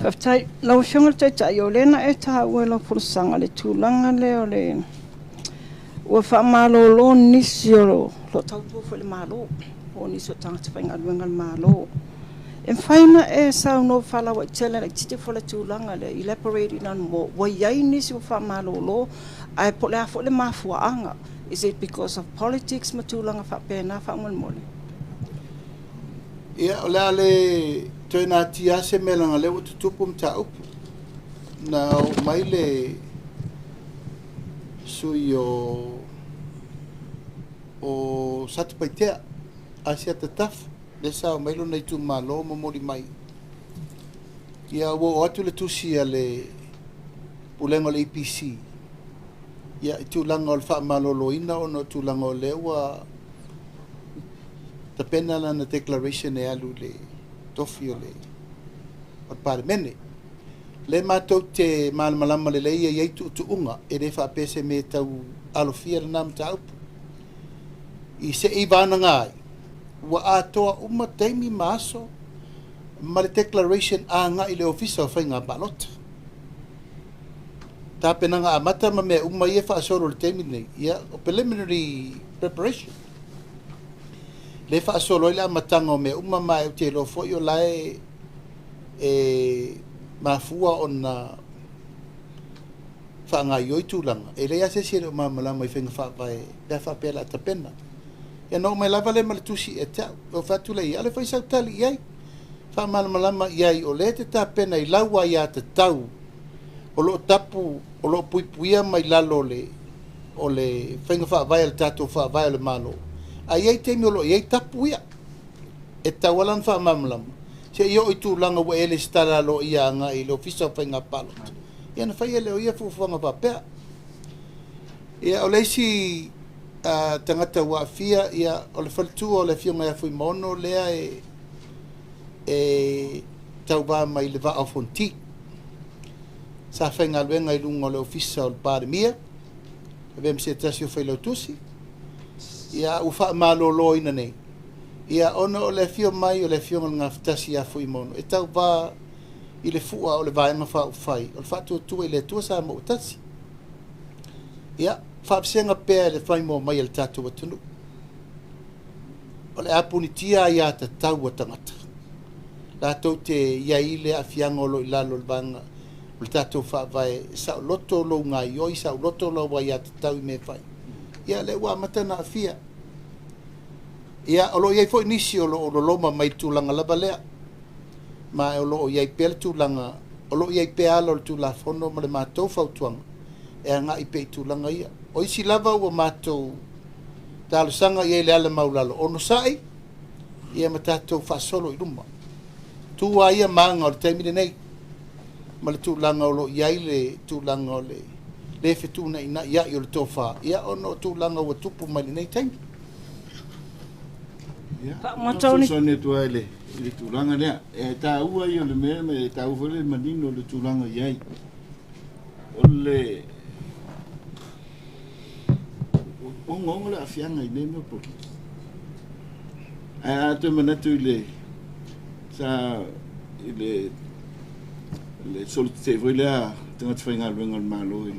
Faafetai. Lau Afioga i le Taitai, o lea na e taua i lau folasaga le tulaga lea o le ua faamalolo nisi o lo o tautua foi i le Malo, po o nisi o tagata faigaluega a le Malo. E mafai ona e saunoa faalauaitele laitiiti foi le tulaga lea, elaborate even more, ua i ai nisi ua faamalolo, ae po o le a foi le mafuaaga? Is it because of politics ma tulaga faapena faamolemole? Ia, o le a le toe natia lava se mea leaga o lea ua tutupu mataupu. Na oo mai le sui o Satupaitea, Asiata Tafu, lea sa omai lona itumalo momoli mai. Ia, ua oo atu le tusi a le Pulega o le EPC, ia, i tulaga o le faamaloloina ona o tulaga o lea ua tapena lana declaration e alu i le tofi o le Palemene. O lea matou te malamalama lelei e i ai tuutuuga, e le faapea se mea e tau alofia lena mataupu. I se i vanaga ai, ua atoa uma taimi ma aso ma le declaration agai i le Ofisa o Faiga Palota. Tapenaga amata ma mea uma ia e faasolo i le taimi lenei, ia, o preliminary preparation. Lea e faasolo ai le amataga o mea uma, ma ou te iloa foi o la e mafua ona faagaoioi tulaga. E leai lava se isi e le o malamalama i faiga faavae pe a faapea o le a tapena. Ia na oo mai lava lea ma le tusi ia te au. Ou fai atu lea i ai, o le fai sau tali i ai, faamalamalama i ai o lea e te tapena i lau aiatatau o lo o tapu, o lo o puipuia mai lalo o le faiga faavae a le tatou faavae o le Malo. Ae i ai taimi o lo o i ai tapu ia, e tatau lava la ona faamalamalama, se i oo i tulaga ua e resitala aloaia agai i le Ofisa o Faiga Palota, ia ona faia lea o ia fuafuaga faapea. Ia, o le isi tagata ua aafia, ia, o le faletua o le Afioga ia Fuimaono lea e tauva mai le Vaa o Fonoti. Sa faigaluega i luga o le Ofisa o le Palemia, avea ma se tasi o failautusi, ia ua faamaloloina nei, ia ona o le afio mai o le Afioga i le Gafatasi ia Fuimaono e tauva i le fua o le Vaega Faaupufai o le Faatuatua i le Atua Samoa ua Tasi. Ia, faavasega pea i le faimoa mai a le tatou atunuu. O le a punitia aia tatau a tagata. Latou te i ai le aafiaga o lo o i lalo o le vaega o le tatou faavae, e saoloto lou gaoioi, saoloto lau aiatatau i mea e fai. Ia, lea ua amata ona aafia. Ia, o lo o i ai foi nisi o lo o loloma mai i le tulaga lava lea. Ma o lo o i ai pea le tulaga, o lo o i ai pea ala o le Tulafono ma le matou fautuaga e agai pea i tulaga ia. O isi lava ua matou talosaga i ai i le ala maualalo, onosai, ia ma tatou faasolo i luma. Tu lava ia ma aga o le taimi lenei, ma le tulaga o lo o i ai le tulaga o le le fetuunainai ai o le tofa, ia ona o tulaga ua tupu mai lenei taimi. Ia, fesoasoani atu ai i le tulaga lea. E taua ia o le mea, e taua foi le manino o le tulaga i ai. O le ogaoga le aafiaga i mea o polokiki. Ae a toe manatu i le sa i le solo tetee foi lea tagata faigaluega o le Malo i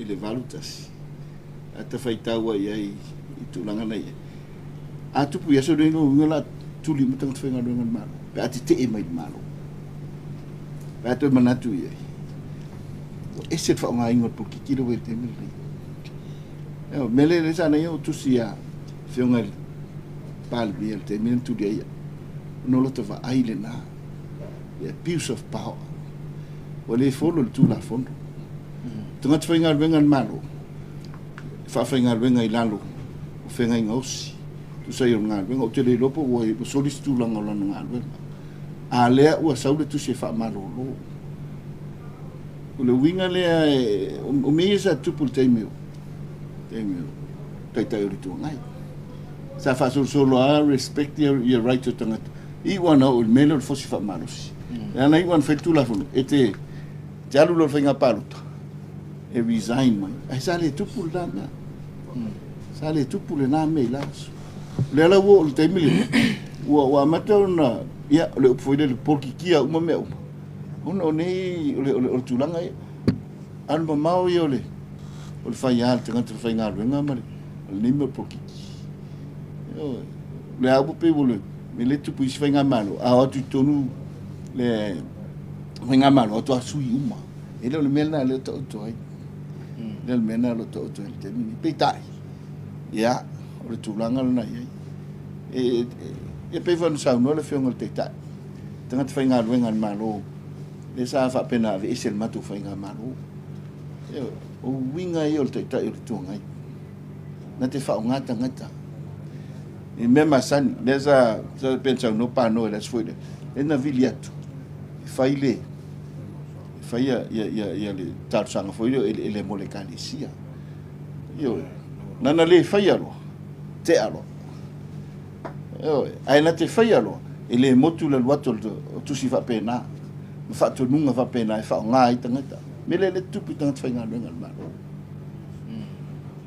le 81, a tafaitau ai ai i tulaga na i ai. A tupu i aso nei, lona uiga o le a tuli uma tagata faigaluega o le Malo pe a tetee mai i le Malo. Pe a toe manatu i ai, ua ese le faaaogaina o le polokiki lea ua i le taimi lenei. O le mea lea sa naia ou tusi ia Afioga i le Palemia i le taimi na tuli ai au, ona o lota vaai lena, the abuse of power. Ua le follow le Tulafono. Tagata faigaluega a le Malo, e faafaigaluega i lalo o feagaiga osi, tusa ai o le galuega. Ou te le iloa po ua soli se tulaga o lana galuega. A lea ua sau le tusi e faamalolo. O le uiga lea, o mea ia sa tutupu i le taimi o Taitai o le Itu Agai. Sa faasolosolo lava respect your right o tagata. Iu lava na oo i le mea lea o le fosi faamalosi. Leaga iu lava na fai le Tulafono, e te alu loa i le faiga palota, e resign mai. Ae sa le tupu lena mea. Sa le tupu lena mea i la aso. O lea la ua oo i le taimi lenei, ua amata ona, ia, o le upu foi lele, polokikia uma mea uma. Ona o nei, o le, o le, o le tulaga ia, alu mamao ia o le, o le faiā le tagata faigaluega ma le, o lenei mea o le polokiki. Ioe. O le a ua pei ua le, me le tupu i isi faigamalo, a o atu i totonu le faigamalo, atu a sui uma. E le o le mea lena lea o taoto ai. Le o le mea lena o lo o taoto ai i le taimi lenei. Peitai, ia, o le tulaga lena i ai. E, e, e pei foi ona saunoa le Afioga i le Taitai, tagata faigaluega a le Malo, lea sa faapena aveese e le matou faigamalo. Ioe, o uiga ia o le Taitai o le Itu Agai, na te faaaoga tagata i mea masani. Lea sa, sa pei ona saunoa Pano i le aso foi lea, lea na vili atu e fai le, e fai ia, ia, ia, ia le talosaga foi lea o eleele mo le Ekalesia. Ioe, na na le faia loa, tea loa. Ioe, ae na te faia loa, e le motu le alu atu o tusi faapena, ma faatonuga faapena e faaaoga ai tagata. Mea lea lea e tutupu i tagata faigaluega a le Malo.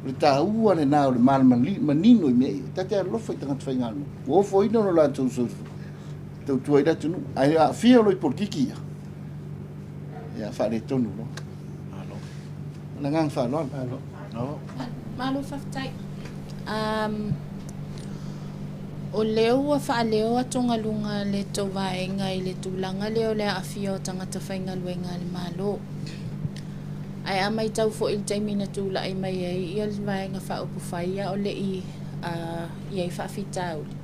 O le taua lena o le malamalama manino i mea ia. Ta te alofa i tagata faigaluega. Ua ofoina lo latou soifua, tautua ai le atunuu. Ae aafia loa i polokiki ia, ia faaletonu loa. Malo. Ma le agaga faaaloalo. Malo. Malo. Malo faafetai. Um, o lea ua faaleo atugaluga a le tou vaega i le tulaga lea o le aafia o tagata faigaluega a le Malo. Ae a matau foi i le taimi na tulai mai ai ia le Vaega Faaupufai a o le i i ai faafitauli,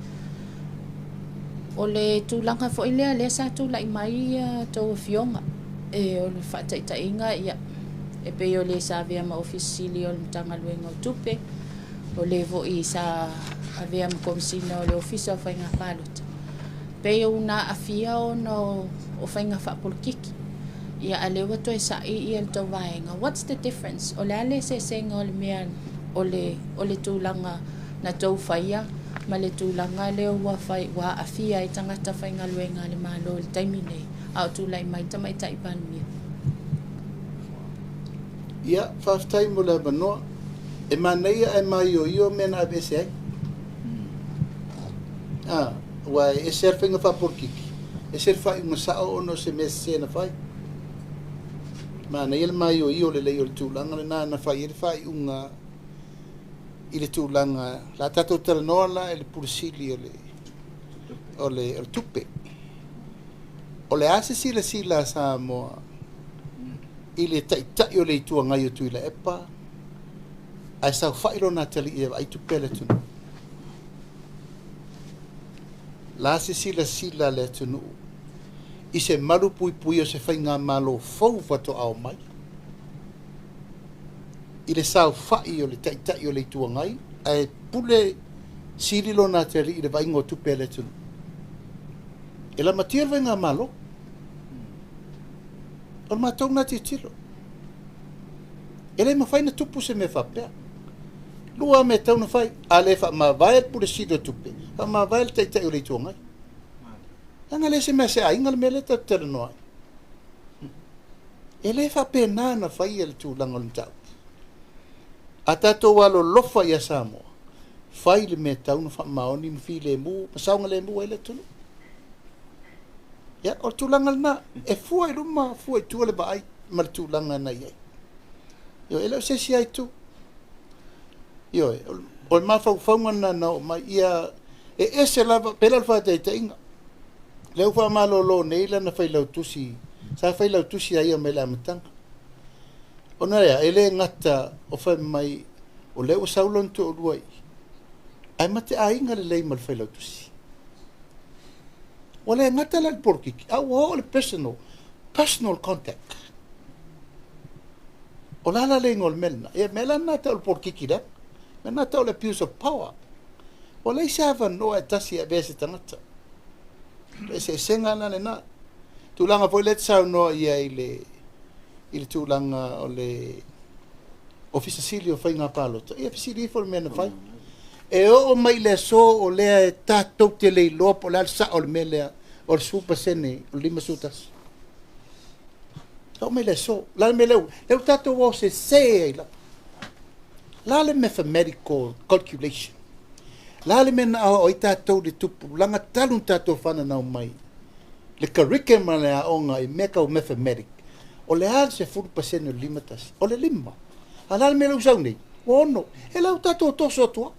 o le tulaga foi lea lea sa tulai mai ia tou afioga e o le faataitaiga ia e pei o le sa avea ma Ofisa Sili o le Matagaluega o Tupe, o le foi sa avea ma Komesina o le Ofisa o Faiga Palota, pei ona aafia ona o faiga faapolokiki. Ia a lea ua toe sa'i ia le tou vaega. What's the difference? O le a le eseesega o le mea o le o le tulaga na tou faia ma le tulaga lea ua fai ua aafia ai tagata faigaluega a le Malo i le taimi nei a o tulai mai le Tamaitai Palemia? Ia, faafetai mo le avanoa. E manaia ae maioio mea na aveese ai. A, aua e ese lava le faiga faapolokiki, ese le faaiuga sao ona o se mea sese na fai. Manaia le maioio lelei o le tulaga lena na fai ai le faaiuga i le tulaga la tatou talanoa la i le Pule Sili o le o le, o le tupe. O le a se silasila a Samoa i le Taitai o le Itu Agai o Tuilaepa ae saofai lona atalii e vaai tupe a le atunuu? La se silasila a le atunuu i se malu puipuia o se faigamalo fou faatoa omai i le saofai o le Taitai o le Itu Agai ae pule sili lona atalii i le vaaiga o tupe a le atunuu? E lamatia le faigamalo. O le matou lena tilotilo. E le mafai ona tupu se mea faapea. Lua lava mea e tatau ona fai, a le faamavae le Pule Sili o Tupe, faamavae le Taitai o le Itu Agai. Leaga e le o se mea a se aiga le mea lea tatou te talanoa ai. E le faapena ona faia le tulaga o le mataupu. A tatou alolofa ia Samoa, fai le mea e tatau ona faamaoni ma filemu ma saogalemu ai le atunuu. Ia, o le tulaga lena, e fua i luma, fua i tua le vaai ma le tulaga na i ai. Ioe, e le o se isi lava itu. Ioe, o le mafaufauga lena na oo mai, ia e ese lava, pei la o le faataitaiga, lea ua faamalolo nei lana failautusi, sa failautusi a ia mai le amataga. Ona e a? E le gata o fai mai o lea ua sau lona toalua i i, ae ma te aiga lelei ma le failautusi. Ua le gata la i le polokiki, a ua oo i le personal, personal contact. O le a la le igoa o le mea lena? Ia, mea la lena e tau o le polokiki leaga. Mea lena e tau o le abuse of power. Ua leai se avanoa e tasi e avea e se tagata. O le eseesega la lena. Tulaga foi lea e te saunoa i ai i le, i le tulaga o le Ofisa Sili o Faiga Palota, ia fesili ifo i le mea na fai. E oo mai i le aso o lea e tatou te le iloa po o le a le sao o le mea lea o le 10% o le 51. E oo mai i le aso. O le a le mea lea ua tatou o sese ai lava? O le a le mathematical calculation? O le a le mea na aoao ai tatou i le tupulaga talu ona tatou fananau mai? Le curriculum a le aoga i mea tau mathematic, o le a le 10% o le 51? O le lima. A o le a le mea lea ua sau nei? Ua ono. E la ua tatou toso atu lava.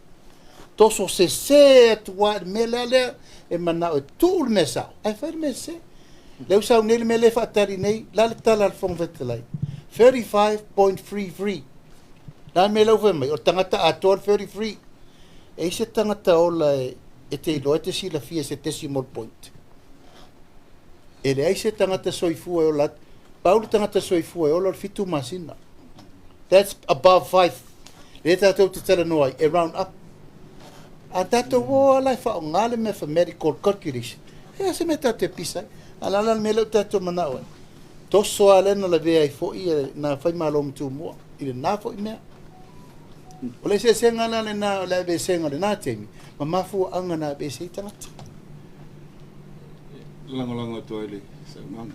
Toso sese atu lava i le mea lea lea e manao e tuu le mea sao ae fai le mea sese. Lea ua sau nei le mea lea e faatali nei, o le a le tala a le Fofoga Fetalai? 35.33. O le a le mea lea ua fai mai? O le tagata atoa le 33. E i ai se tagata ola e te iloa e te silafia i se decimal point? E leai se tagata soifua e ola atu. Pau le tagata soifua e ola o le fitu masina. That's above five. Lea tatou te talanoa ai, e round up. A tatou o ala e faaaoga le mathematical calculation, e a se mea tatou te pisa ai. A o le a la le mea lea ua tatou manao ai? Toso lava lea na lavea ai foi nā Faimalo ma Tumua i lena foi mea. O le eseesega la lena o le aveesega o lena taimi ma mafuaaga na aveese ai tagata. Lagolago atu ai le saunoaga.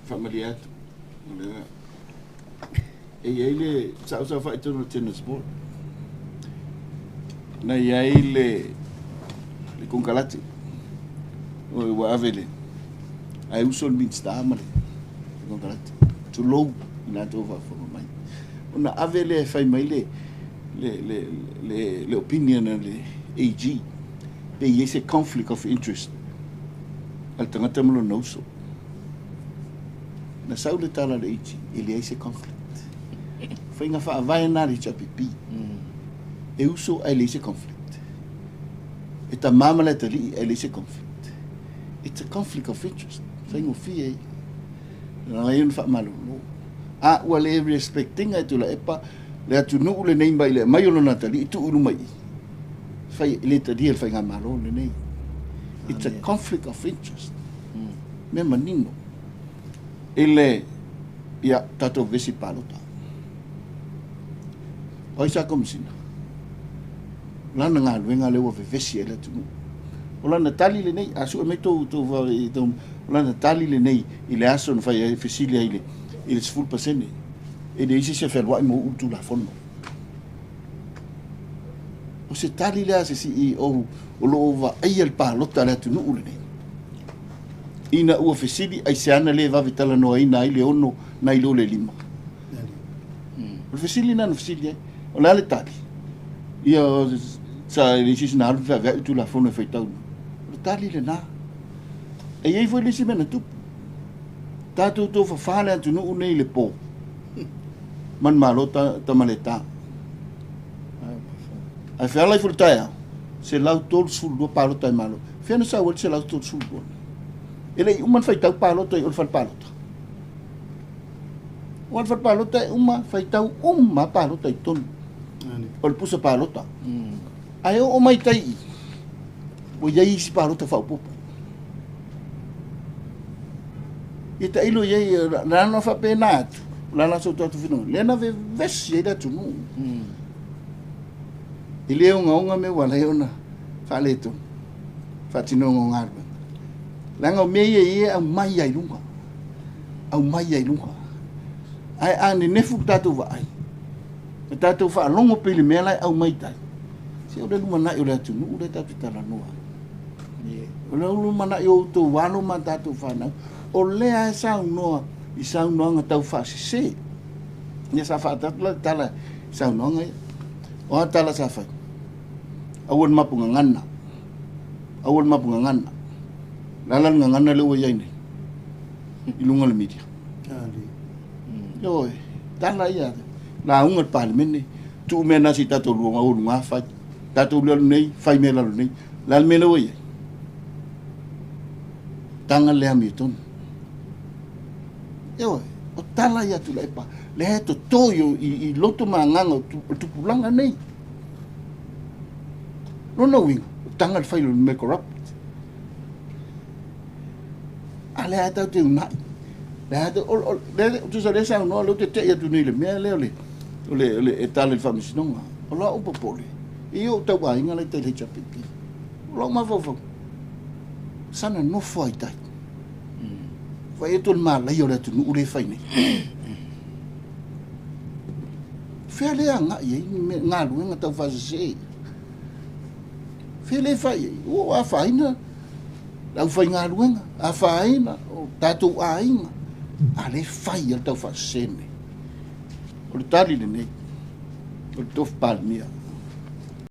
Faamalie atu. O lea e i ai le sa ou saofai i totonu o le tennis board. Na i ai le le konekarate o ua ave le ae uso le Minisita ma le konekarate. Tulou i latou faafofoga mai. Ona ave lea e fai mai le le le le le opinion a le AG pe i ai se conflict of interest a le tagata ma lona uso. Na sau le tala a le AG, e leai se conflict. Faiga faavae na a le HRPP. E uso ae leai se conflict. E tama ma le atalii ae leai se conflict. It's a conflict of interest. Faigofie ia. Na ala ai ona faamalolo. A ua le respect ina e Tuilaepa le atunuu lenei mai le aumai o lona atalii tuu i luma i i. Fai, e le talia e le Faigamalo lenei. It's a conflict of interest. Mea manino. I le, ia, tatou vesi palota. O ai sa Komesina? O lana galuega lea ua vevesi ai le atunuu. O lana tali lenei, a sue mai tou, tou, tou, o lana tali lenei i le aso na fai ai, fesili ai i le, i le 10%. E leai se isi e fealuai ma uu le Tulafono. O se tali lea a se CEO o lo o vaaia le palota a le atunuu lenei. Ina ua fesili aisea na le vave talanoaina ai le ono nai lo le lima. O le fesili lena na fesili ai. O le a le tali? Ia, sa e leai se isi na alu feaveai le Tulafono e faitau. O le tali lena. E i ai foi le isi mea na tupu. Tatou tofafa le atunuu nei i le po. Manumalo Tamaleta. Ae feala ifo i le taeao, 132 palota e Malo. Fea na sau ai le 132? E le i uma ona faitau palota i o le fale palota. O le fale palota e uma, faitau uma palota i totonu. O le pusa palota. Ae oo mai tai i, ua i ai isi palota faaopoopo. Ia tailo i ai, na ona faapena atu, o le a la so tatou finagalo, lea na vevesi ai le atunuu. E le ogaoga mea ua ala ai ona faaletonu faatinoga o galuega. Leaga o mea ia e i ai e aumai lava i luga, aumai lava i luga. Ae a nenefu le tatou vaai, ma tatou faalogo pea i le mea la e aumai i tai, se o le lumanai o le atunuu lea tatou te talanoa ai. O le lumanai o outou alo ma tatou fanau, o lea e saunoa i saunoaga tau faasese. Ia sa faatatu la le tala i saunoaga ia. O a tala sa fai? Aua le mapu gagana. Aua le mapu gagana. Le a la le gagana lea ua i ai nei? I luga o le media. Ioe, tala ia. Lauga le Palemene, tuu mea na se i tatou luga o luga fai. Tatou lalo nei, fai mea lalo nei. Le a le mea lea ua i ai? Taga le amiotonu. Ioe, o tala ia Tuilaepa, lea e toto i, i, i loto ma agaga o le tupulaga nei. Lona uiga, o taga le fai o le mea corrupt. A lea e tau te unai. Lea e, o, o, lea, tusa lea saunoa, lea ou te tei atu nei i le mea lea o le, o le, o le, e tala i le faamasinoga. O lau popole, i ou tau aiga la i tai le HRPP. O lou mafaufau, sana nofo ai tai. Fai atu le malaia o le atunuu lea e fai nei. Fea lea agai ai galuega tau faasese. Fea lea fai ai. Ua afaina. Le aufaigaluega, afaina o tatou aiga, a lea e fai lava le taufaasese lenei. O le tali lenei, o le tofi Palemia.